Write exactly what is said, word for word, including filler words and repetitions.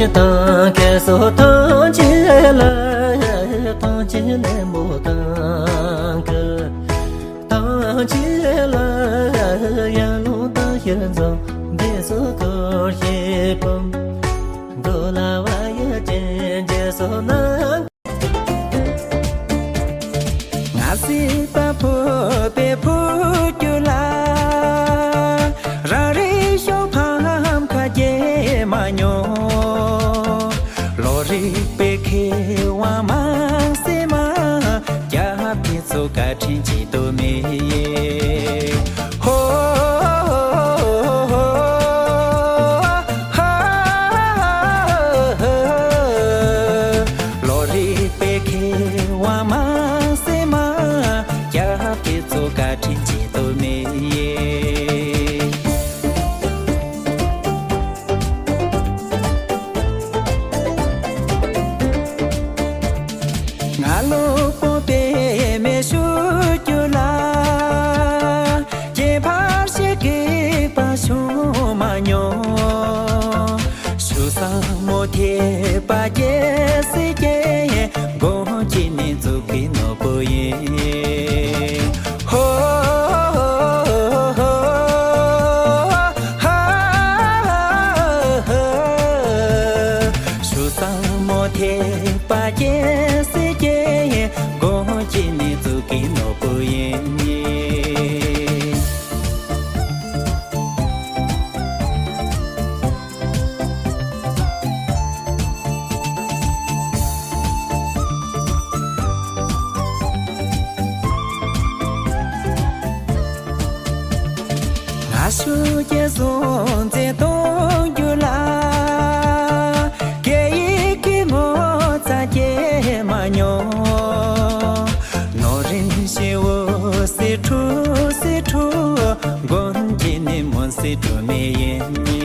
དང་ཁ་སོ་ཐང་ཆེ་ལ། ཐང་ཆེ་ལ་མོ་དང་ཁ། ཐང་ཆེ་ལ་ཡ་ལུང་དང་ཤེར་འཛོམས་འདི་སུ་ཐོར་ཤེས་པོ། འགྲོ་ལ་བ་ཡ་ཅན་ཇེ་སོ་ན། ང་སྲིད་པ་ཕུ་པའི་ཕུ་རྒྱུ་ལ། རང་རེ་ཤོག་ཕམ་ཁ་རྒྱས་མ་མྱོང་། ལོ་རིག་པའི་མཁས་དབང་མང་སེ་མ། རྒྱབ་ཁྱེད་ཚོ་བཀའ་དྲིན་ཅི་ཏུ་མེད། ཧོ། ལོ་རིག་པའི་མཁས་དབང་མང་སེ་མ། རྒྱབ་ཁྱེད་ཚོ་བཀའ་དྲིན་ཅི་ཏུ་མེད། ང་ལོ་པོ་པའི་མེ་ཤུ་རྒྱུ་ལ། ཁྱད་པར་ཞིག་གིས་པ་ཤུ་མ་མྱོང་། ཤུ་ས་མོ་ཐེ་པ་རྒྱལ་སྲིད་ཀྱི། སྒོ་གཅིག་ནི་འཛུགས་ཀྱི་ནོར་བུ་ཡིན། ཧོ། ཤུ་ས་མོ་ཐེ་པ་རྒྱལ་སྲིད་ཀྱི། སྒོ་གཅིག་ནི་འཛུགས་ཀྱི་ནོར་བུ་ཡིན། ང་ཤུ་རྒྱལ་སྲུང་བརྩི་གཏོང་རྒྱུ་ལ། སྐད་ཡིག་གི་ངོ་ཚ་སྐྱེ་མ་མྱོང་། ནོར་རིན་ཞེ་བོ་སི་ཁྲུ་སི་ཁྲུ། མགོན་གྱི་ནི་མོན་སི་ཁྲུ་མི་ཡིན།